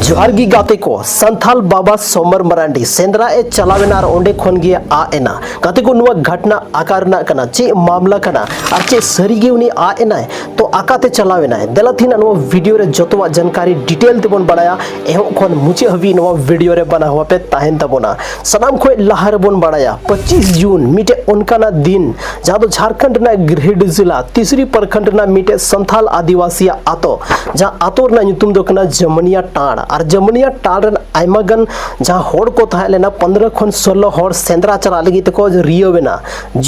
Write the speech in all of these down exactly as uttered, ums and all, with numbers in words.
ᱡᱚᱦᱟᱨ ᱜᱮ ᱜᱟᱛᱮ ᱠᱚ, ᱥᱟᱱᱛᱷᱟᱞ ᱵᱟᱵᱟ ᱥᱚᱢᱚᱨ ᱢᱟᱨᱟᱱᱰᱤ ᱥᱮᱸᱫᱽᱨᱟ ᱮ ᱪᱟᱞᱟᱣ ᱮᱱᱟ ᱟᱨ ᱚᱸᱰᱮ ᱠᱷᱚᱱ ᱜᱮ ᱟᱫ ᱮᱱᱟ᱾ ᱜᱟᱛᱮ ᱠᱚ, ᱱᱚᱣᱟ ᱜᱷᱚᱴᱱᱟ ᱟᱠᱟ ᱨᱮᱱᱟᱜ ᱠᱟᱱᱟ, ᱪᱮᱫ ᱢᱟᱢᱞᱟ ᱠᱟᱱᱟ ᱟᱨ ᱪᱮᱫ ᱥᱟᱹᱨᱤ ᱜᱮ ᱩᱱᱤ ᱟᱫ ᱮᱱᱟᱭ? ᱛᱚ ᱟᱠᱟᱛᱮ ᱪᱟᱞᱟᱣ ᱮᱱᱟᱭ? ᱫᱮᱞᱟ ᱛᱮᱦᱮᱧ ᱱᱚᱣᱟ ᱵᱷᱤᱰᱤᱭᱳ ᱨᱮ ᱡᱚᱛᱚᱣᱟᱜ ᱡᱟᱱᱠᱟᱨᱤ ᱰᱤᱴᱮᱞ ᱛᱮᱵᱚᱱ ᱵᱟᱲᱟᱭᱟ᱾ ᱮᱦᱚᱵ ᱠᱷᱚᱱ ᱢᱩᱪᱟᱹᱫ ᱦᱟᱹᱵᱤᱡ ᱱᱚᱣᱟ ᱵᱷᱤᱰᱤᱭᱳ ᱨᱮ ᱵᱟᱱᱟ ᱦᱚᱲ ᱯᱮ ᱛᱟᱦᱮᱱ ᱛᱟᱵᱚᱱᱟ᱾ ᱥᱟᱱᱟᱢ ᱠᱷᱚᱱ ᱞᱟᱦᱟ ᱨᱮᱵᱚᱱ ᱵᱟᱲᱟᱭᱟ, ᱯᱚᱸᱪᱤᱥ ᱡᱩᱱ ᱢᱤᱫᱴᱮᱡ ᱚᱱᱠᱟᱱᱟᱜ ᱫᱤᱱ, ᱡᱟᱦᱟᱸ ᱫᱚ ᱡᱷᱟᱲᱠᱷᱚᱸᱰ ᱨᱮᱱᱟᱜ ᱜᱤᱨᱤᱰᱤᱦ ᱡᱮᱞᱟ ᱛᱤᱥᱨᱤ ᱯᱨᱚᱠᱷᱚᱸᱰ ᱨᱮᱱᱟᱜ ᱢᱤᱫᱴᱮᱡ ᱥᱟᱱᱛᱷᱟᱞ ᱟᱹᱫᱤᱵᱟᱹᱥᱤᱭᱟᱜ ᱟᱛᱳ, ᱡᱟᱦᱟᱸ ᱟᱛᱳ ᱨᱮᱱᱟᱜ ᱧᱩᱛᱩᱢ ᱫᱚ ᱠᱟᱱᱟ ᱡᱟᱢᱟᱱᱤᱭᱟ ᱴᱟᱲ᱾ ᱟᱨ ᱡᱟᱢᱟᱱᱤᱭᱟ ᱴᱟᱲ ᱨᱮᱱ ᱟᱭᱢᱟ ᱜᱟᱱ ᱡᱟᱦᱟᱸ ᱦᱚᱲ ᱠᱚ ᱛᱟᱦᱮᱸ ᱞᱮᱱᱟ, ᱯᱚᱱᱫᱽᱨᱚ ᱠᱷᱚᱱ ᱥᱳᱞᱞᱳ ᱦᱚᱲ ᱥᱮᱸᱫᱽᱨᱟ ᱪᱟᱞᱟᱜ ᱞᱟᱹᱜᱤᱫ ᱛᱮᱠᱚ ᱨᱤᱭᱟᱹᱣ ᱮᱱᱟ,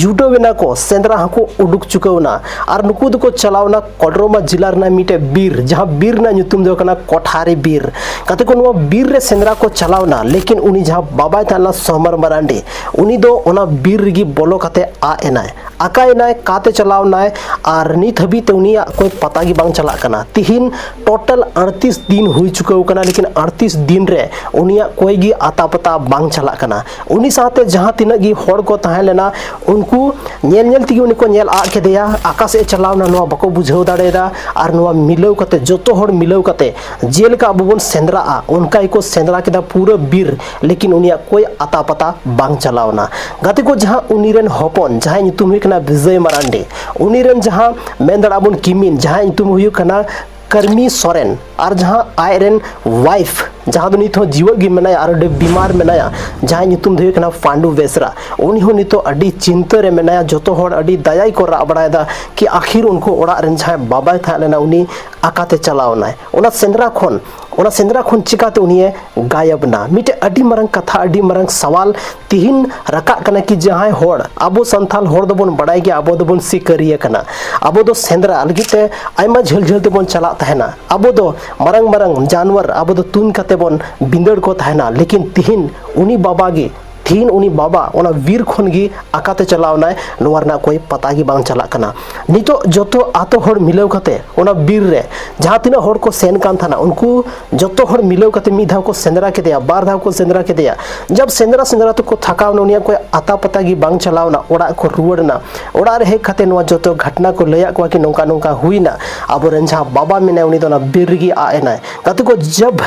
ᱡᱩᱴᱟᱹᱣ ᱮᱱᱟ ᱠᱚ, ᱥᱮᱸᱫᱽᱨᱟ ᱦᱚᱸᱠᱚ ᱩᱰᱩᱠ ᱪᱩᱠᱟᱹᱣ ᱮᱱᱟ᱾ ᱟᱨ ᱱᱩᱠᱩ ᱫᱚᱠᱚ ᱪᱟᱞᱟᱣ ᱮᱱᱟ ᱠᱚᱰᱨᱚᱢᱟ ᱡᱮᱞᱟ ᱨᱮᱱᱟᱜ ᱢᱤᱫᱴᱮᱡ ᱵᱤᱨ, ᱡᱟᱦᱟᱸ ᱵᱤᱨ ᱨᱮᱱᱟᱜ ᱧᱩᱛᱩᱢ ᱫᱚ ᱠᱟᱱᱟ ᱠᱚᱴᱷᱟᱨᱤ ᱵᱤᱨ᱾ ᱜᱟᱛᱮ ᱠᱚ, ᱱᱚᱣᱟ ᱵᱤᱨ ᱨᱮ ᱥᱮᱸᱫᱽᱨᱟ ᱠᱚ ᱪᱟᱞᱟᱣ ᱮᱱᱟ, ᱞᱮᱠᱤᱱ ᱩᱱᱤ ᱡᱟᱦᱟᱸ ᱵᱟᱵᱟᱭ ᱛᱟᱦᱮᱸ ᱞᱮᱱᱟ ᱥᱚᱢᱚᱨ ᱢᱟᱨᱟᱱᱰᱤ, ᱩᱱᱤ ᱫᱚ ᱚᱱᱟ ᱵᱤᱨ ᱨᱮᱜᱮ ᱵᱚᱞᱚ ᱠᱟᱛᱮ ᱟᱫ ᱮᱱᱟᱭ᱾ ᱟᱠᱟᱭᱮᱱᱟᱭ, ᱠᱟᱛᱮ ᱪᱟᱞᱟᱣ ᱮᱱᱟᱭ, ᱟᱨ ᱱᱤᱛ ᱦᱟᱹᱵᱤᱡ ᱛᱮ ᱩᱱᱤᱭᱟᱜ ᱠᱳᱭ ᱯᱟᱛᱟ ᱜᱮ ᱵᱟᱝ ᱪᱟᱞᱟᱜ ᱠᱟᱱᱟ᱾ ᱛᱤᱦᱤᱧ ᱴᱳᱴᱟᱞ ᱟᱴᱛᱨᱤᱥ ᱫᱤᱱ ᱦᱩᱭ ᱪᱩᱠᱟᱹᱣ ᱠᱟᱱᱟ, ᱞᱮᱠᱤᱱ ᱟᱴᱛᱨᱤᱥ ᱫᱤᱱ ᱨᱮ ᱩᱱᱤᱭᱟᱜ ᱠᱳᱭ ᱜᱮ ᱟᱛᱟ ᱯᱟᱛᱟ ᱵᱟᱝ ᱪᱟᱞᱟᱜ ᱠᱟᱱᱟ᱾ ᱩᱱᱤ ᱥᱟᱶᱛᱮ ᱡᱟᱦᱟᱸ ᱛᱤᱱᱟᱹᱜ ᱜᱮ ᱦᱚᱲ ᱠᱚ ᱛᱟᱦᱮᱸ ᱞᱮᱱᱟ, ᱩᱱᱠᱩ ᱧᱮᱞ ᱧᱮᱞ ᱛᱮᱜᱮ ᱩᱱᱤ ᱠᱚ ᱧᱮᱞ ᱟᱫ ᱠᱮᱫᱮᱭᱟ᱾ ᱟᱠᱟ ᱥᱮᱫ ᱮ ᱪᱟᱞᱟᱣ ᱮᱱᱟ, ᱱᱚᱣᱟ ᱵᱟᱠᱚ ᱵᱩᱡᱷᱟᱹᱣ ᱫᱟᱲᱮᱭᱟᱫᱟ᱾ ᱟᱨ ᱱᱚᱣᱟ ᱢᱤᱞᱟᱹᱣ ᱠᱟᱛᱮ, ᱡᱚᱛᱚ ᱦᱚᱲ ᱢᱤᱞᱟᱹᱣ ᱠᱟᱛᱮ, ᱡᱮᱞᱮᱠᱟ ᱟᱵᱚ ᱵᱚᱱ ᱥᱮᱸᱫᱽᱨᱟᱜᱼᱟ, ᱚᱱᱠᱟ ᱜᱮᱠᱚ ᱥᱮᱸᱫᱽᱨᱟ ᱠᱮᱫᱟ ᱯᱩᱨᱟᱹ ᱵᱤᱨ, ᱞᱮᱠᱤᱱ ᱩᱱᱤᱭᱟᱜ ᱠᱳᱭ ᱟᱛᱟ ᱯᱟᱛᱟ ᱵᱟᱝ ᱪᱟᱞᱟᱣ ᱮᱱᱟ᱾ ᱜᱟᱛᱮ ᱠᱚ, ᱡᱟᱦᱟᱸ ᱩᱱᱤ ᱨᱮᱱ ᱦᱚᱯᱚᱱ, ᱡᱟᱦᱟᱸᱭ ᱧᱩᱛᱩᱢ ᱦᱩᱭᱩᱜ ᱠᱟᱱᱟ ᱵᱤᱡᱚᱭ ᱢᱟᱨᱟᱱᱰᱤ, ᱩᱱᱤ ᱨᱮᱱ ᱡᱟᱦᱟᱸ ᱢᱮᱱ ᱫᱟᱲᱮᱭᱟᱜᱼᱟ ᱵᱚᱱ ᱠᱤᱢᱤᱱ, ᱡᱟᱦᱟᱸᱭ ᱧᱩᱛᱩᱢ ᱦᱩᱭᱩᱜ ᱠᱟᱱᱟ ᱠᱟᱹᱨᱢᱤ ᱥᱚᱨᱮᱱ, ᱟᱨ ᱡᱟᱦᱟᱸ ᱟᱡ ᱨᱮᱱ ᱣᱟᱭᱤᱯᱷ, ᱡᱟᱦᱟᱸ ᱫᱚ ᱱᱤᱛ ᱦᱚᱸ ᱡᱤᱣᱮᱫ ᱜᱮ ᱢᱮᱱᱟᱭᱟ ᱟᱨ ᱟᱹᱰᱤ ᱵᱤᱢᱟᱨ ᱢᱮᱱᱟᱭᱟ, ᱡᱟᱦᱟᱸᱭ ᱧᱩᱛᱩᱢ ᱫᱚ ᱦᱩᱭᱩᱜ ᱠᱟᱱᱟ ᱯᱟᱱᱰᱩ ᱵᱮᱥᱨᱟ, ᱩᱱᱤ ᱦᱚᱸ ᱱᱤᱛᱚᱜ ᱟᱹᱰᱤ ᱪᱤᱱᱛᱟᱹ ᱨᱮ ᱢᱮᱱᱟᱭᱟ᱾ ᱡᱚᱛᱚ ᱦᱚᱲ ᱟᱹᱰᱤ ᱫᱟᱭᱟ ᱜᱮᱠᱚ ᱨᱟᱜ ᱵᱟᱲᱟᱭᱮᱫᱟ ᱠᱤ ᱟᱹᱠᱷᱤᱨ ᱩᱱᱠᱩ ᱚᱲᱟᱜ ᱨᱮᱱ ᱡᱟᱦᱟᱸᱭ ᱵᱟᱵᱟᱭ ᱛᱟᱦᱮᱸ ᱞᱮᱱᱟ, ᱩᱱᱤ ᱟᱠᱟᱛᱮ ᱪᱟᱞᱟᱣ ᱮᱱᱟᱭ᱾ ᱚᱱᱟ ᱥᱮᱸᱫᱽᱨᱟ ᱠᱷᱚᱱ, ᱚᱱᱟ ᱥᱮᱸᱫᱽᱨᱟ ᱠᱷᱚᱱ ᱪᱤᱠᱟᱛᱮ ᱩᱱᱤᱭᱮ ᱜᱟᱭᱟᱵ ᱮᱱᱟ? ᱢᱤᱫᱴᱮᱡ ᱟᱹᱰᱤ ᱢᱟᱨᱟᱝ ᱠᱟᱛᱷᱟ, ᱟᱹᱰᱤ ᱢᱟᱨᱟᱝ ᱥᱟᱣᱟᱞ ᱛᱤᱦᱤᱧ ᱨᱟᱠᱟᱵ ᱠᱟᱱᱟ ᱠᱤ ᱡᱟᱦᱟᱸᱭ ᱦᱚᱲ, ᱟᱵᱚ ᱥᱟᱱᱛᱟᱲ ᱦᱚᱲ ᱫᱚᱵᱚᱱ ᱵᱟᱲᱟᱭ ᱜᱮᱭᱟ, ᱟᱵᱚ ᱫᱚᱵᱚᱱ ᱥᱤᱠᱟᱹᱨᱤᱭᱟᱹ ᱠᱟᱱᱟ, ᱟᱵᱚ ᱫᱚ ᱥᱮᱸᱫᱽᱨᱟ ᱞᱟᱹᱜᱤᱫ ᱛᱮ ᱟᱭᱢᱟ ᱡᱷᱟᱹᱞ ᱡᱷᱟᱹᱞ ᱛᱮᱵᱚᱱ ᱪᱟᱞᱟᱜ ᱛᱟᱦᱮᱱᱟ᱾ ᱟᱵᱚ ᱫᱚ ᱢᱟᱨᱟᱝ ᱢᱟᱨᱟᱝ ᱡᱟᱱᱣᱟᱨ ᱟᱵᱚ ᱫᱚ ᱛᱩᱧ ᱠᱟᱛᱮ ᱵᱚᱱ ᱵᱷᱤᱸᱫᱟᱹᱲ ᱠᱚ ᱛᱟᱦᱮᱱᱟ, ᱞᱮᱠᱤᱱ ᱛᱤᱦᱤᱧ ᱩᱱᱤ ᱵᱟᱵᱟ ᱜᱮ ᱛᱤᱦᱤᱧ ᱩᱱᱤ ᱵᱟᱵᱟ ᱚᱱᱟ ᱵᱤᱨ ᱠᱷᱚᱱ ᱜᱮ ᱟᱠᱟᱛᱮ ᱪᱟᱞᱟᱣ ᱮᱱᱟᱭ, ᱱᱚᱣᱟ ᱨᱮᱱᱟᱜ ᱠᱚᱭ ᱯᱟᱛᱟ ᱜᱮ ᱵᱟᱝ ᱪᱟᱞᱟᱜ ᱠᱟᱱᱟ᱾ ᱱᱤᱛᱚᱜ ᱡᱚᱛᱚ ᱟᱛᱳ ᱦᱚᱲ ᱢᱤᱞᱟᱹᱣ ᱠᱟᱛᱮ ᱚᱱᱟ ᱵᱤᱨ ᱨᱮ ᱡᱟᱦᱟᱸ ᱛᱤᱱᱟᱹᱜ ᱦᱚᱲ ᱠᱚ ᱥᱮᱱ ᱠᱟᱱ ᱛᱟᱦᱮᱱᱟ, ᱩᱱᱠᱩ ᱡᱚᱛᱚ ᱦᱚᱲ ᱢᱤᱞᱟᱹᱣ ᱠᱟᱛᱮ ᱢᱤᱫ ᱫᱷᱟᱣ ᱠᱚ ᱥᱮᱸᱫᱽᱨᱟ ᱠᱮᱫᱮᱭᱟ, ᱵᱟᱨ ᱫᱷᱟᱣ ᱠᱚ ᱥᱮᱸᱫᱽᱨᱟ ᱠᱮᱫᱮᱭᱟ᱾ ᱡᱟᱵ ᱥᱮᱸᱫᱽᱨᱟ ᱥᱮᱸᱫᱽᱨᱟ ᱛᱮᱠᱚ ᱛᱷᱟᱠᱟᱣ ᱮᱱᱟ, ᱩᱱᱤᱭᱟᱜ ᱠᱚᱭ ᱟᱛᱟ ᱯᱟᱛᱟ ᱜᱮ ᱵᱟᱝ ᱪᱟᱞᱟᱣ ᱮᱱᱟ, ᱚᱲᱟᱜ ᱠᱚ ᱨᱩᱣᱟᱹᱲ ᱮᱱᱟ᱾ ᱚᱲᱟᱜ ᱨᱮ ᱦᱮᱡ ᱠᱟᱛᱮ ᱱᱚᱣᱟ ᱡᱚᱛᱚ ᱜᱷᱚᱴᱱᱟ ᱠᱚ ᱞᱟᱹᱭᱟᱫ ᱠᱚᱣᱟ ᱠᱤ ᱱᱚᱝᱠᱟ ᱱᱚᱝᱠᱟ ᱦᱩᱭᱱᱟ, ᱟᱵᱚᱨᱮᱱ ᱡᱟᱦᱟᱸ ᱵᱟᱵᱟ ᱢᱮᱱᱟᱭᱟ ᱩᱱᱤ ᱫᱚ ᱚᱱᱟ ᱵᱤᱨ ᱨᱮᱜᱮ ᱟᱫ ᱮᱱᱟᱭ᱾ ᱜᱟᱛᱮ ᱠᱚ, ᱡᱟᱵ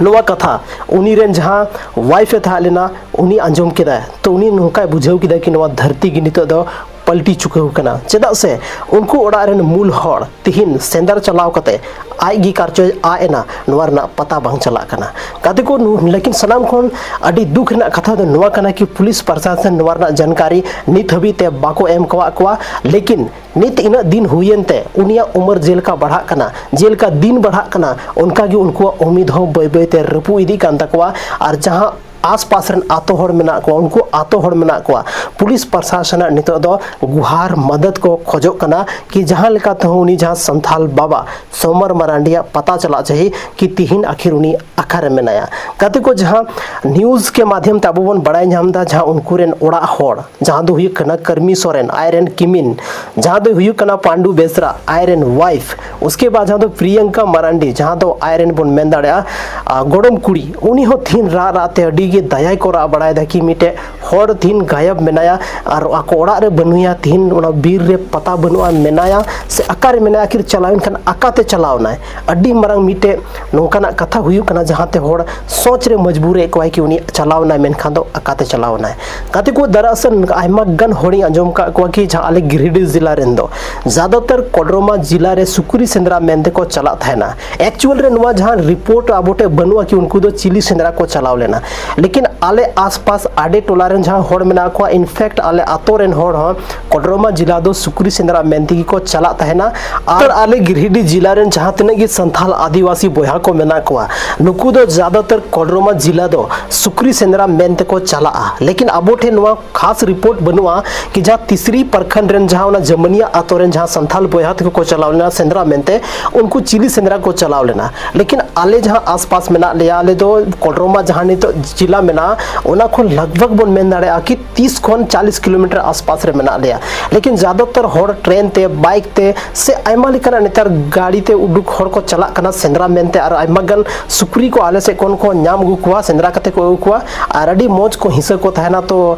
ᱱᱚᱣᱟ ᱠᱟᱛᱷᱟ ᱩᱱᱤ ᱨᱮᱱ ᱡᱟᱦᱟᱸ ᱣᱟᱭᱤᱯᱷ ᱮ ᱛᱟᱦᱮᱸ ᱞᱮᱱᱟ, ᱩᱱᱤ ᱟᱸᱡᱚᱢ ᱠᱮᱫᱟᱭ, ᱛᱚ ᱩᱱᱤ ᱱᱚᱝᱠᱟᱭ ᱵᱩᱡᱷᱟᱹᱣ ᱠᱮᱫᱟ ᱠᱤ ᱱᱚᱣᱟ ᱫᱷᱟᱹᱨᱛᱤ ᱜᱮ ᱱᱤᱛᱚᱜ ᱫᱚ ᱯᱟᱞᱴᱤ ᱪᱩᱠᱟᱹᱣ ᱠᱟᱱᱟ᱾ ᱪᱮᱫᱟᱜ ᱥᱮ ᱩᱱᱠᱩ ᱚᱲᱟᱜ ᱨᱮᱱ ᱢᱩᱞ ᱦᱚᱲ ᱛᱤᱦᱤᱧ ᱥᱮᱸᱫᱽᱨᱟ ᱪᱟᱞᱟᱣ ᱠᱟᱛᱮ ᱟᱡ ᱜᱮ ᱠᱟᱨᱪᱚᱭ ᱟᱫ ᱮᱱᱟ, ᱱᱚᱣᱟ ᱨᱮᱱᱟᱜ ᱯᱟᱛᱟ ᱵᱟᱝ ᱪᱟᱞᱟᱜ ᱠᱟᱱᱟ᱾ ᱜᱟᱛᱮ ᱠᱚ, ᱱᱩ-, ᱞᱮᱠᱤᱱ ᱥᱟᱱᱟᱢ ᱠᱷᱚᱱ ᱟᱹᱰᱤ ᱫᱩᱠ ᱨᱮᱱᱟᱜ ᱠᱟᱛᱷᱟ ᱫᱚ ᱱᱚᱣᱟ ᱠᱟᱱᱟ ᱠᱤ ᱯᱩᱞᱤᱥ ᱯᱨᱚᱥᱟᱥᱚᱱ ᱱᱚᱣᱟ ᱨᱮᱱᱟᱜ ᱡᱟᱱᱠᱟᱨᱤ ᱱᱤᱛ ᱦᱟᱹᱵᱤᱡ ᱛᱮ ᱵᱟᱠᱚ ᱮᱢ ᱠᱟᱣᱟᱜ ᱠᱚᱣᱟ᱾ ᱞᱮᱠᱤᱱ ᱱᱤᱛ ᱤᱱᱟᱹᱜ ᱫᱤᱱ ᱦᱩᱭᱮᱱ ᱛᱮ ᱩᱱᱤᱭᱟᱜ ᱩᱢᱮᱨ ᱡᱮᱞᱮᱠᱟ ᱵᱟᱲᱦᱟᱜ ᱠᱟᱱᱟ, ᱡᱮᱞᱮᱠᱟ ᱫᱤᱱ ᱵᱟᱲᱦᱟᱜ ᱠᱟᱱᱟ, ᱚᱱᱠᱟ ᱜᱮ ᱩᱱᱠᱩᱣᱟᱜ ᱩᱢᱤᱫ ᱦᱚᱸ ᱵᱟᱹᱭ ᱵᱟᱹᱭ ᱛᱮ ᱨᱟᱹᱯᱩᱫ ᱤᱫᱤᱜ ᱠᱟᱱ ᱛᱟᱠᱚᱣᱟ᱾ ᱟᱨ ᱡᱟᱦᱟᱸ ᱟᱥᱯᱟᱥ ᱨᱮᱱ ᱟᱛᱳ ᱦᱚᱲ ᱢᱮᱱᱟᱜ ᱠᱚᱣᱟ, ᱩᱱᱠᱩ ᱟᱛᱳ ᱦᱚᱲ ᱢᱮᱱᱟᱜ ᱠᱚᱣᱟ, ᱯᱩᱞᱤᱥ ᱯᱨᱚᱥᱟᱥᱚᱱ ᱟᱜ ᱱᱤᱛᱚᱜ ᱫᱚ ᱜᱩᱦᱟᱨ ᱢᱚᱫᱚᱫ ᱠᱚ ᱠᱷᱚᱡᱚᱜ ᱠᱟᱱᱟ ᱠᱤ ᱡᱟᱦᱟᱸ ᱞᱮᱠᱟ ᱛᱮᱦᱚᱸ ᱩᱱᱤ ᱡᱟᱦᱟᱸ ᱥᱟᱱᱛᱷᱟᱞ ᱵᱟᱵᱟ ᱥᱳᱢᱟᱨ ᱢᱟᱨᱟᱱᱰᱤᱭᱟᱜ ᱯᱟᱛᱟ ᱪᱟᱞᱟᱜ ᱪᱟᱹᱦᱤ ᱠᱤ ᱛᱤᱦᱤᱧ ᱟᱠᱷᱤᱨ ᱩᱱᱤ ᱟᱠᱟᱨᱮ ᱢᱮᱱᱟᱭᱟ᱾ ᱜᱟᱛᱮ ᱠᱚ, ᱡᱟᱦᱟᱸ ᱱᱤᱭᱩᱡᱽ ᱠᱮ ᱢᱟᱫᱷᱭᱚᱢ ᱛᱮ ᱟᱵᱚ ᱵᱚᱱ ᱵᱟᱲᱟᱭ ᱧᱟᱢ ᱮᱫᱟ, ᱡᱟᱦᱟᱸ ᱩᱱᱠᱩ ᱨᱮᱱ ᱚᱲᱟᱜ ᱦᱚᱲ, ᱡᱟᱦᱟᱸ ᱫᱚ ᱦᱩᱭᱩᱜ ᱠᱟᱱᱟ ᱠᱟᱹᱨᱢᱤ ᱥᱚᱨᱮᱱ, ᱟᱡ ᱨᱮᱱ ᱠᱤᱢᱤᱱ, ᱡᱟᱦᱟᱸ ᱫᱚᱭ ᱦᱩᱭᱩᱜ ᱠᱟᱱᱟ ᱯᱟᱱᱰᱩ ᱵᱮᱥᱨᱟ, ᱟᱡ ᱨᱮᱱ ᱣᱟᱭᱤᱯᱷ, ᱩᱥᱠᱮ ᱵᱟᱫ ᱡᱟᱦᱟᱸ ᱫᱚ ᱯᱨᱤᱭᱟᱝᱠᱟ ᱢᱟᱨᱟᱱᱰᱤ, ᱡᱟᱦᱟᱸ ᱫᱚ ᱟᱡ ᱨᱮᱱ ᱵᱚᱱ ᱢᱮᱱ ᱫᱟᱲᱮᱭᱟᱜᱼᱟ, ᱟ, ᱜᱚᱲᱚᱢ ᱠᱩᱲᱤ, ᱩᱱᱤ ᱦᱚᱸ ᱛᱤᱦᱤᱧ ᱨᱟᱜ ᱨᱟᱜ ᱛᱮ ᱟᱹᱰᱤ ᱜᱮ ᱫᱟᱭᱟᱭ ᱠᱚ ᱨᱟᱜ ᱵᱟᱲᱟᱭᱮᱫᱟ ᱠᱤ ᱢᱤᱫᱴᱮᱡ ᱦᱚᱲ ᱛᱤᱦᱤᱧ ᱜᱟᱭᱟᱵ ᱢᱮᱱᱟᱭᱟ ᱟᱨ ᱟᱠᱚ ᱚᱲᱟᱜ ᱨᱮ ᱵᱟᱹᱱᱩᱭᱟ, ᱛᱤᱦᱤᱧ ᱚᱱᱟ ᱵᱤᱨ ᱨᱮ ᱯᱟᱛᱟ ᱵᱟᱹᱱᱩᱜᱼᱟ, ᱢᱮᱱᱟᱭᱟ ᱥᱮ ᱚᱠᱟᱨᱮ ᱢᱮᱱᱟᱭᱟ, ᱟᱹᱠᱷᱤᱨ ᱪᱟᱞᱟᱣᱮᱱ ᱠᱷᱟᱱ ᱟᱠᱟᱛᱮ ᱪᱟᱞᱟᱣᱱᱟᱭ? ᱟᱹᱰᱤ ᱢᱟᱨᱟᱝ ᱢᱤᱫᱴᱮᱡ ᱱᱚᱝᱠᱟᱱᱟᱜ ᱠᱟᱛᱷᱟ ᱦᱩᱭᱩᱜ ᱠᱟᱱᱟ, ᱡᱟᱦᱟᱸᱛᱮ ᱦᱚᱲ ᱥᱚᱪ ᱨᱮ ᱢᱚᱡᱽᱵᱩᱨᱮᱫ ᱠᱚᱣᱟᱭ ᱠᱤ ᱩᱱᱤ ᱪᱟᱞᱟᱣᱱᱟᱭ, ᱢᱮᱱᱠᱷᱟᱱ ᱫᱚ ᱟᱠᱟᱛᱮ ᱪᱟᱞᱟᱣᱱᱟᱭ? ᱜᱟᱛᱮ ᱠᱚ, ᱫᱟᱨᱟᱥᱚᱞ ᱟᱭᱢᱟ ᱜᱟᱱ ᱦᱚᱲᱤᱧ ᱟᱸᱡᱚᱢ ᱠᱟᱜ ᱠᱚᱣᱟ ᱠᱤ ᱡᱟᱦᱟᱸ ᱟᱞᱮ ᱜᱤᱨᱤᱰᱤ ᱡᱮᱞᱟ ᱨᱮᱱ ᱫᱚ ᱡᱟᱫᱟᱛᱟᱨ ᱠᱚᱰᱨᱚᱢᱟ ᱡᱮᱞᱟ ᱨᱮ ᱥᱩᱠᱨᱤ ᱥᱮᱸᱫᱽᱨᱟ ᱢᱮᱱᱛᱮ ᱠᱚ ᱪᱟᱞᱟᱜ ᱛᱟᱦᱮᱱᱟ᱾ ᱮᱠᱪᱩᱭᱟᱞ ᱨᱮ ᱱᱚᱣᱟ ᱡᱟᱦᱟᱸ ᱨᱤᱯᱳᱨᱴ ᱟᱵᱚ ᱴᱷᱮᱱ ᱵᱟᱹᱱᱩᱜᱼᱟ ᱠᱤ ᱩᱱᱠᱩ ᱫᱚ ᱪᱤᱞᱤ ᱥᱮᱸᱫᱽᱨᱟ ᱠᱚ ᱪᱟᱞᱟᱣ ᱞᱮᱱᱟ, ᱞᱮᱠᱤᱱ ᱟᱞᱮ ᱟᱥᱯᱟᱥ ᱟᱰᱮ ᱴᱚᱞᱟ ᱨᱮᱱ ᱡᱟᱦᱟᱸ ᱦᱚᱲ ᱢᱮᱱᱟᱜ ᱠᱚᱣᱟ, ᱤᱱᱯᱷᱮᱠᱴ ᱟᱞᱮ ᱟᱛᱳ ᱨᱮᱱ ᱦᱚᱲ ᱦᱚᱸ ᱠᱚᱰᱨᱚᱢᱟ ᱡᱮᱞᱟ ᱫᱚ ᱥᱩᱠᱨᱤ ᱥᱮᱸᱫᱽᱨᱟ ᱢᱮᱱ ᱛᱮᱜᱮ ᱠᱚ ᱪᱟᱞᱟᱜ ᱛᱟᱦᱮᱱᱟ᱾ ᱟᱨ ᱟᱞᱮ ᱜᱤᱨᱤᱰᱤ ᱡᱮᱞᱟ ᱨᱮᱱ ᱡᱟᱦᱟᱸ ᱛᱤᱱᱟᱹᱜ ᱜᱮ ᱥᱟᱱᱛᱷᱟᱞ ᱟᱹᱫᱤᱵᱟᱹᱥᱤ ᱵᱚᱭᱦᱟ ᱠᱚ ᱢᱮᱱᱟᱜ ᱠᱚᱣᱟ, ᱱᱩᱠᱩ ᱫᱚ ᱡᱟᱫᱟᱛᱟᱨ ᱠᱚᱰᱨᱚᱢᱟ ᱡᱮᱞᱟ ᱫᱚ ᱥᱩᱠᱨᱤ ᱥᱮᱸᱫᱽᱨᱟ ᱢᱮᱱ ᱛᱮᱠᱚ ᱪᱟᱞᱟᱜᱼᱟ᱾ ᱞᱮᱠᱤᱱ ᱟᱵᱚ ᱴᱷᱮᱱ ᱱᱚᱣᱟ ᱠᱷᱟᱥ ᱨᱤᱯᱳᱨᱴ ᱵᱟᱹᱱᱩᱜᱼᱟ ᱠᱤ ᱡᱟᱦᱟᱸ ᱛᱤᱥᱨᱤ ᱯᱨᱚᱠᱷᱚᱸᱰ ᱨᱮᱱ ᱡᱟᱦᱟᱸ ᱚᱱᱟ ᱡᱟᱢᱟᱱᱤᱭᱟ ᱟᱛᱳ ᱨᱮᱱ ᱡᱟᱦᱟᱸ ᱥᱟᱱᱛᱷᱟᱞ ᱵᱚᱭᱦᱟ ᱛᱟᱠᱚ ᱠᱚ ᱪᱟᱞᱟᱣ ᱞᱮᱱᱟ ᱥᱮᱸᱫᱽᱨᱟ ᱢᱮᱱᱛᱮ, ᱩᱱᱠᱩ ᱪᱤᱞᱤ ᱥᱮᱸᱫᱽᱨᱟ ᱠᱚ ᱪᱟᱞᱟᱣ ᱞᱮᱱᱟ᱾ ᱞᱮᱠᱤᱱ ᱟᱞᱮ ᱡᱟᱦᱟᱸ ᱟᱥᱯᱟᱥ ᱢᱮᱱᱟᱜ ᱞᱮᱭᱟ, ᱟᱞᱮ ᱫᱚ ᱠᱚᱰᱨᱚᱢᱟ ᱡᱟᱦᱟᱸ ᱱᱤᱛᱚᱜ ᱡᱮᱞᱟ ᱢᱮᱱᱟᱜᱼᱟ, ᱚᱱᱟ ᱠᱷᱚᱱ ᱞᱟᱜᱽ ᱵᱷᱟᱜᱽ ᱵᱚᱱ ᱢᱮᱱ ᱫᱟᱲᱮᱭᱟᱜᱼᱟ ᱠᱤ ᱛᱤᱥ ᱠᱷᱚᱱ ᱪᱟᱞᱤᱥ ᱠᱤᱞᱳᱢᱤᱴᱟᱨ ᱟᱥᱯᱟᱥ ᱨᱮ ᱢᱮᱱᱟᱜ ᱞᱮᱭᱟ᱾ ᱞᱮᱠᱤᱱ ᱡᱟᱫᱟᱛᱟᱨ ᱦᱚᱲ ᱴᱨᱮᱱ ᱛᱮ, ᱵᱟᱭᱤᱠ ᱛᱮ, ᱥᱮ ᱟᱭᱢᱟ ᱞᱮᱠᱟᱱᱟᱜ ᱱᱮᱛᱟᱨ ᱜᱟᱹᱰᱤ ᱛᱮ ᱩᱰᱩᱠ ᱦᱚᱲ ᱠᱚ ᱪᱟᱞᱟᱜ ᱠᱟᱱᱟ ᱥᱮᱸᱫᱽᱨᱟ ᱢᱮᱱᱛᱮ, ᱟᱨ ᱟᱭᱢᱟ ᱜᱟᱱ ᱥᱩᱠᱨᱤ ᱠᱚ ᱟᱞᱮ ᱥᱮᱫ ᱠᱷᱚᱱ ᱠᱚ ᱧᱟᱢ ᱟᱹᱜᱩ ᱠᱚᱣᱟ, ᱥᱮᱸᱫᱽᱨᱟ ᱠᱟᱛᱮ ᱠᱚ ᱟᱹᱜᱩ ᱠᱚᱣᱟ, ᱟᱨ ᱟᱹᱰᱤ ᱢᱚᱡᱽ ᱠᱚ ᱦᱤᱥᱟᱹ ᱠᱚ ᱛᱟᱦᱮᱱᱟ᱾ ᱛᱚ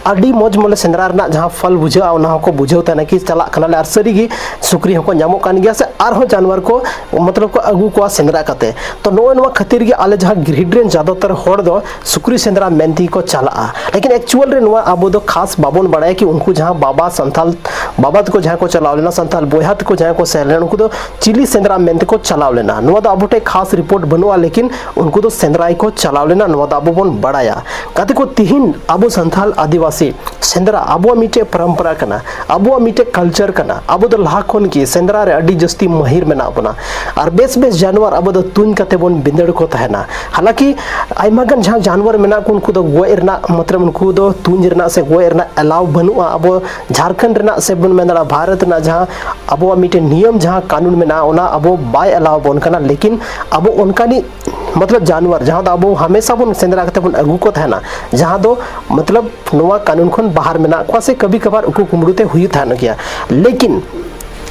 ᱟᱹᱰᱤ ᱢᱚᱡᱽ ᱵᱚᱞᱮ ᱥᱮᱸᱫᱽᱨᱟ ᱨᱮᱱᱟᱜ ᱡᱟᱦᱟᱸ ᱯᱷᱚᱞ ᱵᱩᱡᱷᱟᱹᱜᱼᱟ, ᱚᱱᱟ ᱦᱚᱸᱠᱚ ᱵᱩᱡᱷᱟᱹᱣ ᱛᱟᱦᱮᱱᱟ ᱠᱤ ᱪᱟᱞᱟᱜ ᱠᱟᱱᱟᱞᱮ ᱟᱨ ᱥᱟᱹᱨᱤᱜᱮ ᱥᱩᱠᱨᱤ ᱦᱚᱸᱠᱚ ᱧᱟᱢᱚᱜ ᱠᱟᱱ ᱜᱮᱭᱟ ᱥᱮ ᱟᱨᱦᱚᱸ ᱡᱟᱱᱣᱟᱨ ᱠᱚ, ᱢᱚᱛᱞᱚᱵ ᱠᱚ ᱟᱹᱜᱩ ᱠᱚᱣᱟ ᱥᱮᱸᱫᱽᱨᱟ ᱠᱟᱛᱮ᱾ ᱛᱚ ᱱᱚᱜᱼᱚᱭ ᱱᱚᱣᱟ ᱠᱷᱟᱹᱛᱤᱨ ᱜᱮ ᱟᱞᱮ ᱡᱟᱦᱟᱸ ᱜᱤᱨᱤᱰᱤ ᱨᱮᱱ ᱡᱟᱫᱟᱛᱟᱨ ᱦᱚᱲ ᱫᱚ ᱥᱩᱠᱨᱤ ᱥᱮᱸᱫᱽᱨᱟ ᱢᱮᱱ ᱛᱮᱜᱮ ᱠᱚ ᱪᱟᱞᱟᱜᱼᱟ᱾ ᱞᱮᱠᱤᱱ ᱮᱠᱪᱩᱣᱟᱞ ᱨᱮ ᱱᱚᱣᱟ ᱟᱵᱚ ᱫᱚ ᱠᱷᱟᱥ ᱵᱟᱵᱚᱱ ᱵᱟᱲᱟᱭᱟ ᱠᱤ ᱩᱱᱠᱩ ᱡᱟᱦᱟᱸ ᱵᱟᱵᱟ ᱥᱟᱱᱛᱟᱞ ᱵᱟᱵᱟ ᱛᱟᱠᱚ ᱡᱟᱦᱟᱸ ᱠᱚ ᱪᱟᱞᱟᱣ ᱞᱮᱱᱟ, ᱥᱟᱱᱛᱟᱞ ᱵᱚᱭᱦᱟ ᱛᱟᱠᱚ ᱡᱟᱦᱟᱸ ᱠᱚ ᱥᱮᱱ ᱞᱮᱱᱟ, ᱩᱱᱠᱩ ᱫᱚ ᱪᱤᱞᱤ ᱥᱮᱸᱫᱽᱨᱟ ᱢᱮᱱ ᱛᱮᱠᱚ ᱪᱟᱞᱟᱣ ᱞᱮᱱᱟ, ᱱᱚᱣᱟ ᱫᱚ ᱟᱵᱚ ᱴᱷᱮᱱ ᱠᱷᱟᱥ ᱨᱤᱯᱳᱨᱴ ᱵᱟᱹᱱᱩᱜᱼᱟ, ᱞᱮᱠᱤᱱ ᱩᱱᱠᱩ ᱫᱚ ᱥᱮᱸᱫᱽᱨᱟ ᱜᱮᱠᱚ ᱪᱟᱞᱟᱣ ᱞᱮᱱᱟ, ᱱᱚᱣᱟ ᱫᱚ ᱟᱵᱚ ᱵᱚᱱ ᱵᱟᱲᱟᱭᱟ᱾ ᱜᱟᱛᱮ ᱠᱚ, ᱛᱤᱦᱤᱧ ᱟᱵᱚ ᱥᱟᱱᱛᱟᱞ ᱟᱹᱫᱤᱵᱟᱹᱥᱤ ᱥᱮᱸᱫᱽᱨᱟ ᱟᱵᱚᱣᱟᱜ ᱢᱤᱫᱴᱮᱡ ᱯᱚᱨᱚᱢᱯᱚᱨᱟ ᱠᱟᱱᱟ, ᱟᱵᱚᱣᱟᱜ ᱢᱤᱫᱴᱮᱡ ᱠᱟᱞᱪᱟᱨ ᱠᱟᱱᱟ᱾ ᱟᱵᱚ ᱫᱚ ᱞᱟᱦᱟ ᱠᱷᱚᱱ ᱜᱮ ᱥᱮᱸᱫᱽᱨᱟ ᱨᱮ ᱟᱹᱰᱤ ᱡᱟᱹᱥᱛᱤ ᱢᱟᱹᱦᱤᱨ ᱢᱮᱱᱟᱜ ᱵᱚᱱᱟ, ᱟᱨ ᱵᱮᱥ ᱵᱮᱥ ᱡᱟᱱᱣᱟᱨ ᱟᱵᱚ ᱫᱚ ᱛᱩᱧ ᱠᱟᱛᱮ ᱵᱚᱱ ᱵᱷᱤᱸᱫᱟᱹᱲ ᱠᱚ ᱛᱟᱦᱮᱱᱟ᱾ ᱦᱟᱞᱟᱠᱤ ᱟᱭᱢᱟ ᱜᱟᱱ ᱡᱟᱦᱟᱸ ᱡᱟᱱᱣᱟᱨ ᱢᱮᱱᱟᱜ ᱠᱚ, ᱩᱱᱠᱩ ᱫᱚ ᱜᱚᱡ ᱨᱮᱱᱟᱜ, ᱢᱚᱛᱞᱚᱵ ᱩᱱᱠᱩ ᱫᱚ ᱛᱩᱧ ᱨᱮᱱᱟᱜ ᱥᱮ ᱜᱚᱡ ᱨᱮᱱᱟᱜ ᱮᱞᱟᱣ ᱵᱟᱹᱱᱩᱜᱼᱟ᱾ ᱟᱵᱚ ᱡᱷᱟᱲᱠᱷᱚᱸᱰ ᱨᱮᱱᱟᱜ ᱥᱮ ᱵᱚᱱ ᱢᱮᱱ ᱫᱟᱲᱮᱭᱟᱜᱼᱟ, ᱵᱷᱟᱨᱚᱛ ᱨᱮᱱᱟᱜ ᱡᱟᱦᱟᱸ ᱟᱵᱚᱣᱟᱜ ᱢᱤᱫᱴᱮᱱ ᱱᱤᱭᱚᱢ, ᱡᱟᱦᱟᱸ ᱠᱟᱹᱱᱩᱱ ᱢᱮᱱᱟᱜᱼᱟ, ᱚᱱᱟ ᱟᱵᱚ ᱵᱟᱭ ᱮᱞᱟᱣ ᱵᱚᱱ ᱠᱟᱱᱟ᱾ ᱞᱮᱠᱤᱱ ᱟᱵᱚ ᱚᱱᱠᱟᱱᱤᱡ, ᱢᱚᱛᱞᱚᱵ ᱡᱟᱱᱣᱟᱨ ᱡᱟᱦᱟᱸ ᱫᱚ ᱟᱵᱚ ᱦᱟᱢᱮᱥᱟ ᱵᱚᱱ ᱥᱮᱸᱫᱽᱨᱟ ᱠᱟᱛᱮ ᱵᱚᱱ ᱟᱹᱜᱩ ᱠᱚ ᱛᱟᱦᱮᱱᱟ, ᱡᱟᱦᱟᱸ ᱫᱚ ᱢᱚᱛᱞᱚᱵ ᱱᱚᱣᱟ ᱠᱟᱹᱱᱩᱱ ᱠᱷᱚᱱ ᱵᱟᱦᱟᱨ ᱢᱮᱱᱟᱜ ᱠᱚᱣᱟ ᱥᱮ ᱠᱟᱹᱵᱷᱤ ᱠᱟᱵᱷᱟᱨ ᱩᱠᱩ ᱠᱩᱢᱵᱽᱲᱩ ᱛᱮ ᱦᱩᱭᱩᱜ ᱛᱟᱦᱮᱱ ᱜᱮᱭᱟ᱾ ᱞᱮᱠᱤᱱ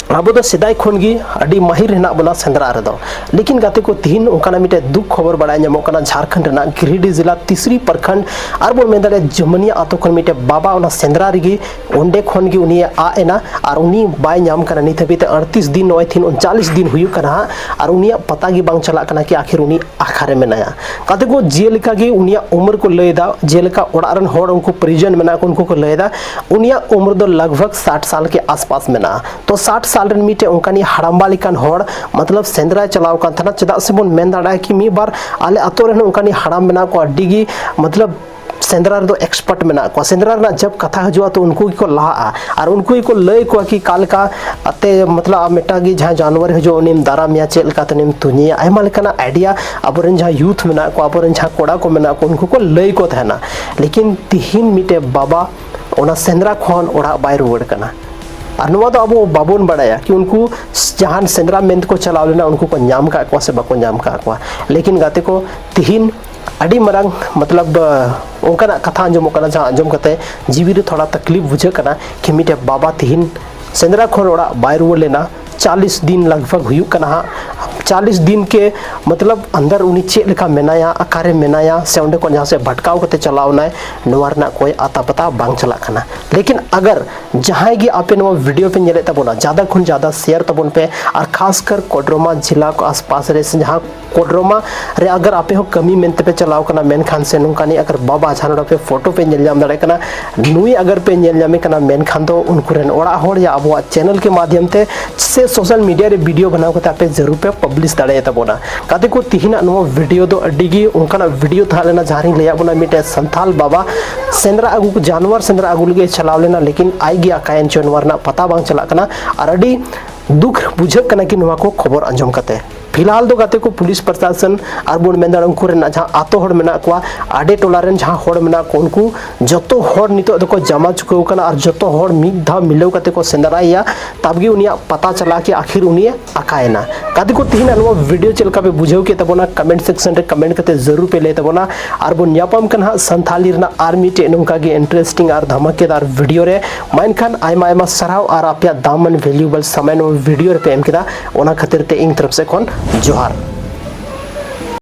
ᱟᱵᱚ ᱫᱚ ᱥᱮᱫᱟᱭ ᱠᱷᱚᱱ ᱜᱮ ᱟᱹᱰᱤ ᱢᱟᱹᱦᱤᱨ ᱦᱮᱱᱟᱜ ᱵᱚᱱᱟ ᱥᱮᱸᱫᱽᱨᱟ ᱨᱮᱫᱚ᱾ ᱞᱮᱠᱤᱱ ᱜᱟᱛᱮ ᱠᱚ, ᱛᱤᱦᱤᱧ ᱚᱱᱠᱟᱱᱟᱜ ᱢᱤᱫᱴᱮᱡ ᱫᱩᱠ ᱠᱷᱚᱵᱚᱨ ᱵᱟᱲᱟᱭ ᱧᱟᱢᱚᱜ ᱠᱟᱱᱟ, ᱡᱷᱟᱲᱠᱷᱚᱸᱰ ᱨᱮᱱᱟᱜ ᱜᱤᱨᱤᱰᱤ ᱡᱮᱞᱟ ᱛᱤᱥᱨᱤ ᱯᱨᱚᱠᱷᱚᱸᱰ ᱟᱨ ᱵᱚᱱ ᱢᱮᱱ ᱫᱟᱲᱮᱭᱟᱜᱼᱟ ᱡᱚᱢᱟᱹᱱᱤᱭᱟ ᱟᱛᱳ ᱠᱷᱚᱱ ᱢᱤᱫᱴᱮᱡ ᱵᱟᱵᱟ ᱚᱱᱟ ᱥᱮᱸᱫᱽᱨᱟ ᱨᱮᱜᱮ ᱚᱸᱰᱮ ᱠᱷᱚᱱ ᱜᱮ ᱩᱱᱤᱭ ᱟᱫ ᱮᱱᱟ ᱟᱨ ᱩᱱᱤ ᱵᱟᱭ ᱧᱟᱢ ᱠᱟᱱᱟ᱾ ᱱᱤᱛ ᱦᱟᱹᱵᱤᱡ ᱛᱮ ᱟᱹᱲᱛᱤᱥ ᱫᱤᱱ, ᱱᱚᱜᱼᱚᱭ ᱛᱤᱦᱤᱧ ᱩᱱᱪᱟᱞᱤᱥ ᱫᱤᱱ ᱦᱩᱭᱩᱜ ᱠᱟᱱᱟ ᱦᱟᱸᱜ, ᱟᱨ ᱩᱱᱤᱭᱟᱜ ᱯᱟᱛᱟ ᱜᱮ ᱵᱟᱝ ᱪᱟᱞᱟᱜ ᱠᱟᱱᱟ ᱠᱤ ᱟᱠᱷᱤᱨ ᱩᱱᱤ ᱟᱠᱷᱟᱨᱮ ᱢᱮᱱᱟᱭᱟ᱾ ᱜᱟᱛᱮ ᱠᱚ, ᱡᱮᱞᱮᱠᱟ ᱜᱮ ᱩᱱᱤᱭᱟᱜ ᱩᱢᱮᱨ ᱠᱚ ᱞᱟᱹᱭ ᱮᱫᱟ, ᱡᱮᱞᱮᱠᱟ ᱚᱲᱟᱜ ᱨᱮᱱ ᱦᱚᱲ, ᱩᱱᱠᱩ ᱯᱚᱨᱤᱡᱚᱱ ᱢᱮᱱᱟᱜ ᱠᱚ, ᱩᱱᱠᱩ ᱠᱚ ᱞᱟᱹᱭ ᱮᱫᱟ, ᱩᱱᱤᱭᱟᱜ ᱩᱢᱮᱨ ᱫᱚ ᱞᱟᱜᱽ ᱵᱷᱟᱜᱽ ᱥᱟᱴ ᱥᱟᱞ ᱠᱮ ᱟᱥᱯᱟᱥ ᱢᱮᱱᱟᱜᱼᱟ᱾ ᱛᱚ ᱥᱟᱴ ᱥᱟᱞ ᱨᱮᱱ ᱢᱤᱫᱴᱮᱡ ᱚᱱᱠᱟᱱᱤᱡ ᱦᱟᱲᱟᱢᱵᱟ ᱞᱮᱠᱟᱱ ᱦᱚᱲ, ᱢᱚᱛᱞᱚᱵ ᱥᱮᱸᱫᱽᱨᱟᱭ ᱪᱟᱞᱟᱣ ᱠᱟᱱ ᱛᱟᱦᱮᱱᱟ᱾ ᱪᱮᱫᱟᱜ ᱥᱮ ᱵᱚᱱ ᱢᱮᱱ ᱫᱟᱲᱮᱭᱟᱜᱼᱟ ᱠᱤ ᱢᱤᱫ ᱵᱟᱨ ᱟᱞᱮ ᱟᱛᱳ ᱨᱮᱱ ᱚᱱᱠᱟᱱᱤᱡ ᱦᱟᱲᱟᱢ ᱢᱮᱱᱟᱜ ᱠᱚᱣᱟ, ᱟᱹᱰᱤ ᱜᱮ ᱢᱚᱛᱞᱚᱵ ᱥᱮᱸᱫᱽᱨᱟ ᱨᱮᱫᱚ ᱮᱠᱥᱯᱟᱨᱴ ᱢᱮᱱᱟᱜ ᱠᱚᱣᱟ᱾ ᱥᱮᱸᱫᱽᱨᱟ ᱨᱮᱱᱟᱜ ᱡᱟᱵ ᱠᱟᱛᱷᱟ ᱦᱤᱡᱩᱜᱼᱟ, ᱛᱚ ᱩᱱᱠᱩ ᱜᱮᱠᱚ ᱞᱟᱦᱟᱜᱼᱟ ᱟᱨ ᱩᱱᱠᱩ ᱜᱮᱠᱚ ᱞᱟᱹᱭ ᱟᱠᱚᱣᱟ ᱠᱤ ᱚᱠᱟ ᱞᱮᱠᱟ ᱟᱛᱮ, ᱢᱚᱛᱞᱚᱵ ᱟᱢ ᱢᱤᱫᱴᱟᱝ ᱜᱮ ᱡᱟᱦᱟᱸ ᱡᱟᱱᱣᱟᱨ ᱦᱤᱡᱩᱜᱼᱟ, ᱩᱱᱤᱢ ᱫᱟᱨᱟᱢᱮᱭᱟ, ᱪᱮᱫ ᱞᱮᱠᱟᱛᱮ ᱩᱱᱤᱢ ᱛᱩᱧᱮᱭᱟ, ᱟᱭᱢᱟ ᱞᱮᱠᱟᱱᱟᱜ ᱟᱭᱰᱤᱭᱟ ᱟᱵᱚᱨᱮᱱ ᱡᱟᱦᱟᱸ ᱭᱩᱛᱷ ᱢᱮᱱᱟᱜ ᱠᱚᱣᱟ, ᱟᱵᱚᱨᱮᱱ ᱡᱟᱦᱟᱸ ᱠᱚᱲᱟ ᱠᱚ ᱢᱮᱱᱟᱜ ᱠᱚᱣᱟ, ᱩᱱᱠᱩ ᱠᱚ ᱞᱟᱹᱭ ᱠᱚ ᱛᱟᱦᱮᱱᱟ᱾ ᱞᱮᱠᱤᱱ ᱛᱤᱦᱤᱧ ᱢᱤᱫᱴᱮᱡ ᱵᱟᱵᱟ ᱚᱱᱟ ᱥᱮᱸᱫᱽᱨᱟ ᱠᱷᱚᱱ ᱚᱲᱟᱜ ᱵᱟᱭ ᱨᱩᱣᱟᱹᱲ ᱠᱟᱱᱟ᱾ ᱟᱨ ᱱᱚᱣᱟ ᱫᱚ ᱟᱵᱚ ᱵᱟᱵᱚᱱ ᱵᱟᱲᱟᱭᱟ ᱠᱤ ᱩᱱᱠᱩ ᱡᱟᱦᱟᱱ ᱥᱮᱸᱫᱽᱨᱟ ᱢᱮᱱ ᱛᱮᱠᱚ ᱪᱟᱞᱟᱣ ᱞᱮᱱᱟ, ᱩᱱᱠᱩ ᱠᱚ ᱧᱟᱢ ᱠᱟᱜ ᱠᱚᱣᱟ ᱥᱮ ᱵᱟᱠᱚ ᱧᱟᱢ ᱠᱟᱜ ᱠᱚᱣᱟ᱾ ᱞᱮᱠᱤᱱ ᱜᱟᱛᱮ ᱠᱚ, ᱛᱤᱦᱤᱧ ᱟᱹᱰᱤ ᱢᱟᱨᱟᱝ ᱢᱚᱛᱞᱚᱵ ᱚᱱᱠᱟᱱᱟᱜ ᱠᱟᱛᱷᱟ ᱟᱸᱡᱚᱢᱚᱜ ᱠᱟᱱᱟ, ᱡᱟᱦᱟᱸ ᱟᱸᱡᱚᱢ ᱠᱟᱛᱮ ᱡᱤᱣᱤ ᱨᱮ ᱛᱷᱚᱲᱟ ᱛᱟᱠᱞᱤᱯ ᱵᱩᱡᱷᱟᱹᱜ ᱠᱟᱱᱟ ᱠᱤ ᱢᱤᱫᱴᱮᱡ ᱵᱟᱵᱟ ᱛᱤᱦᱤᱧ ᱥᱮᱸᱫᱽᱨᱟ ᱠᱷᱚᱱ ᱚᱲᱟᱜ ᱵᱟᱭ ᱨᱩᱣᱟᱹᱲ ᱞᱮᱱᱟ, ᱪᱟᱞᱤᱥ ᱫᱤᱱ ᱞᱟᱜᱽᱵᱷᱟᱜᱽ ᱦᱩᱭᱩᱜ ᱠᱟᱱᱟ ᱦᱟᱸᱜ᱾ ᱪᱟᱞᱤᱥ ᱫᱤᱱ ᱠᱮ ᱢᱚᱛᱞᱚᱵ ᱟᱱᱫᱟᱨ ᱩᱱᱤ ᱪᱮᱫ ᱞᱮᱠᱟ ᱢᱮᱱᱟᱭᱟ, ᱚᱠᱟᱨᱮ ᱢᱮᱱᱟᱭᱟ, ᱥᱮ ᱚᱸᱰᱮ ᱠᱷᱚᱱ ᱡᱟᱦᱟᱸ ᱥᱮᱫ ᱵᱷᱟᱴᱠᱟᱣ ᱠᱟᱛᱮ ᱪᱟᱞᱟᱣ ᱮᱱᱟᱭ, ᱱᱚᱣᱟ ᱨᱮᱱᱟᱜ ᱠᱚᱭ ᱟᱛᱟ ᱯᱟᱛᱟ ᱵᱟᱝ ᱪᱟᱞᱟᱜ ᱠᱟᱱᱟ᱾ ᱞᱮᱠᱤᱱ ᱟᱜᱟᱨ ᱡᱟᱦᱟᱸᱭ ᱜᱮ ᱟᱯᱮ ᱱᱚᱣᱟ ᱵᱷᱤᱰᱤᱭᱳ ᱯᱮ ᱧᱮᱞᱮᱫ ᱛᱟᱵᱚᱱᱟ, ᱡᱟᱫᱟ ᱠᱷᱚᱱ ᱡᱟᱫᱟ ᱥᱮᱭᱟᱨ ᱛᱟᱵᱚᱱ ᱯᱮ, ᱟᱨ ᱠᱷᱟᱥ ᱠᱟᱨ ᱠᱚᱰᱨᱚᱢᱟ ᱡᱮᱞᱟ ᱠᱚ ᱟᱥᱯᱟᱥ ᱨᱮ ᱥᱮ ᱡᱟᱦᱟᱸ ᱠᱚᱰᱨᱚᱢᱟ ᱨᱮ ᱟᱜᱟᱨ ᱟᱯᱮ ᱦᱚᱸ ᱠᱟᱹᱢᱤ ᱢᱮᱱᱛᱮ ᱯᱮ ᱪᱟᱞᱟᱣ ᱠᱟᱱᱟ, ᱢᱮᱱᱠᱷᱟᱱ ᱥᱮ ᱱᱚᱝᱠᱟᱱᱤᱡ ᱟᱜᱟᱨ ᱵᱟᱵᱟ ᱡᱟᱦᱟᱸ ᱱᱚᱰᱮ ᱯᱮ ᱯᱷᱳᱴᱳ ᱯᱮ ᱧᱮᱞ ᱧᱟᱢ ᱫᱟᱲᱮᱭᱟᱜ ᱠᱟᱱᱟ, ᱱᱩᱭ ᱟᱜᱟᱨ ᱯᱮ ᱧᱮᱞ ᱧᱟᱢᱮ ᱠᱟᱱᱟ, ᱢᱮᱱᱠᱷᱟᱱ ᱫᱚ ᱩᱱᱠᱩ ᱨᱮᱱ ᱚᱲᱟᱜ ᱦᱚᱲ ᱭᱟ ᱟᱵᱚᱣᱟᱜ ᱪᱮᱱᱮᱞ ᱠᱮ ᱢᱟᱫᱷᱭᱚᱢ ᱛᱮ ᱥᱮ ᱥᱳᱥᱟᱞ ᱢᱤᱰᱤᱭᱟ ᱨᱮ ᱵᱷᱤᱰᱤᱭᱳ ᱵᱮᱱᱟᱣ ᱠᱟᱛᱮ ᱟᱯᱮ ᱡᱟᱹᱨᱩᱲ ᱯᱮ ᱯᱟᱵᱽᱞᱤᱥ ᱫᱟᱲᱮᱭᱟᱛᱟ ᱵᱚᱱᱟ᱾ ᱜᱟᱛᱮ ᱠᱚ, ᱛᱤᱦᱤᱧᱟᱜ ᱱᱚᱣᱟ ᱵᱷᱤᱰᱤᱭᱳ ᱫᱚ ᱟᱹᱰᱤ ᱜᱮ ᱚᱱᱠᱟᱱᱟᱜ ᱵᱷᱤᱰᱤᱭᱳ ᱛᱟᱦᱮᱸ ᱞᱮᱱᱟ, ᱡᱟᱦᱟᱸ ᱨᱤᱧ ᱞᱟᱹᱭᱟᱫ ᱵᱚᱱᱟ ᱢᱤᱫᱴᱮᱱ ᱥᱟᱱᱛᱷᱟᱞ ᱵᱟᱵᱟ ᱥᱮᱸᱫᱽᱨᱟ ᱟᱹᱜᱩ, ᱡᱟᱱᱣᱟᱨ ᱥᱮᱸᱫᱽᱨᱟ ᱟᱹᱜᱩ ᱞᱟᱹᱜᱤᱫ ᱮ ᱪᱟᱞᱟᱣ ᱞᱮᱱᱟ, ᱞᱮᱠᱤᱱ ᱟᱡ ᱜᱮ ᱟᱠᱟᱭᱮᱱ ᱪᱚ ᱱᱚᱣᱟ ᱨᱮᱱᱟᱜ ᱯᱟᱛᱟ ᱵᱟᱝ ᱪᱟᱞᱟᱜ ᱠᱟᱱᱟ᱾ ᱟᱨ ᱟᱹᱰᱤ ᱫᱩᱠ ᱵᱩᱡᱷᱟᱹᱜ ᱠᱟᱱᱟ ᱠᱤ ᱱᱚᱣᱟ ᱠᱚ ᱠᱷᱚᱵᱚᱨ ᱟᱸᱡᱚᱢ ᱠᱟᱛᱮ᱾ ᱯᱷᱤᱞᱦᱟᱞ ᱫᱚ ᱜᱟᱛᱮ ᱠᱚ, ᱯᱩᱞᱤᱥ ᱯᱨᱚᱥᱟᱥᱚᱱ ᱟᱨ ᱵᱚᱱ ᱢᱮᱱ ᱫᱟᱲᱮᱭᱟᱜᱼᱟ ᱩᱱᱠᱩ ᱨᱮᱱᱟᱜ ᱡᱟᱦᱟᱸ ᱟᱛᱳ ᱦᱚᱲ ᱢᱮᱱᱟᱜ ᱠᱚᱣᱟ, ᱟᱰᱮ ᱴᱚᱞᱟ ᱨᱮᱱ ᱡᱟᱦᱟᱸ ᱦᱚᱲ ᱢᱮᱱᱟᱜ ᱠᱚᱣᱟ, ᱩᱱᱠᱩ ᱡᱚᱛᱚ ᱦᱚᱲ ᱱᱤᱛᱚᱜ ᱫᱚᱠᱚ ᱡᱟᱢᱟ ᱪᱩᱠᱟᱹᱣ ᱠᱟᱱᱟ ᱟᱨ ᱡᱚᱛᱚ ᱦᱚᱲ ᱢᱤᱫ ᱫᱷᱟᱣ ᱢᱤᱞᱟᱹᱣ ᱠᱟᱛᱮ ᱠᱚ ᱥᱮᱸᱫᱽᱨᱟᱭᱮᱭᱟ, ᱛᱟᱵᱜᱮ ᱩᱱᱤᱭᱟᱜ ᱯᱟᱛᱟ ᱪᱟᱞᱟᱜᱼᱟ ᱠᱤ ᱟᱹᱠᱷᱤᱨ ᱩᱱᱤᱭᱮ ᱟᱠᱟᱭᱮᱱᱟ᱾ ᱜᱟᱛᱮ ᱠᱚ, ᱛᱤᱦᱤᱧᱟᱜ ᱱᱚᱣᱟ ᱵᱷᱤᱰᱤᱭᱳ ᱪᱮᱫ ᱞᱮᱠᱟ ᱯᱮ ᱵᱩᱡᱷᱟᱹᱣ ᱠᱮᱫ ᱛᱟᱵᱚᱱᱟ, ᱠᱚᱢᱮᱱᱴ ᱥᱮᱠᱥᱚᱱ ᱨᱮ ᱠᱚᱢᱮᱱᱴ ᱠᱟᱛᱮ ᱡᱟᱹᱨᱩᱲ ᱯᱮ ᱞᱟᱹᱭ ᱛᱟᱵᱚᱱᱟ᱾ ᱟᱨ ᱵᱚᱱ ᱧᱟᱯᱟᱢ ᱠᱟᱱᱟ ᱦᱟᱸᱜ ᱥᱟᱱᱛᱷᱟᱞᱤ ᱨᱮᱱᱟᱜ ᱟᱨ ᱢᱤᱫᱴᱮᱡ ᱱᱚᱝᱠᱟ ᱜᱮ ᱤᱱᱴᱟᱨᱮᱥᱴᱤᱝ ᱟᱨ ᱫᱷᱟᱢᱟᱠᱮᱫᱟᱨ ᱵᱷᱤᱰᱤᱭᱳ ᱨᱮ᱾ ᱢᱟ ᱮᱱᱠᱷᱟᱱ ᱟᱭᱢᱟ ᱟᱭᱢᱟ ᱥᱟᱨᱦᱟᱣ ᱟᱨ ᱟᱯᱮᱭᱟᱜ ᱫᱟᱢᱟᱱ ᱵᱷᱮᱞᱩᱭᱮᱵᱚᱞ ᱥᱚᱢᱚᱭ ᱱᱚᱣᱟ ᱵᱷᱤᱰᱤᱭᱳ ᱨᱮᱯᱮ ᱮᱢ ᱠᱮᱫᱟ, ᱚᱱᱟ ᱠᱷᱟᱹᱛᱤᱨ ᱛᱮ ᱤᱧ ᱛᱚᱨᱚᱯ ᱥᱮᱫ ᱠᱷᱚᱱ ᱡᱚᱦᱟᱨ᱾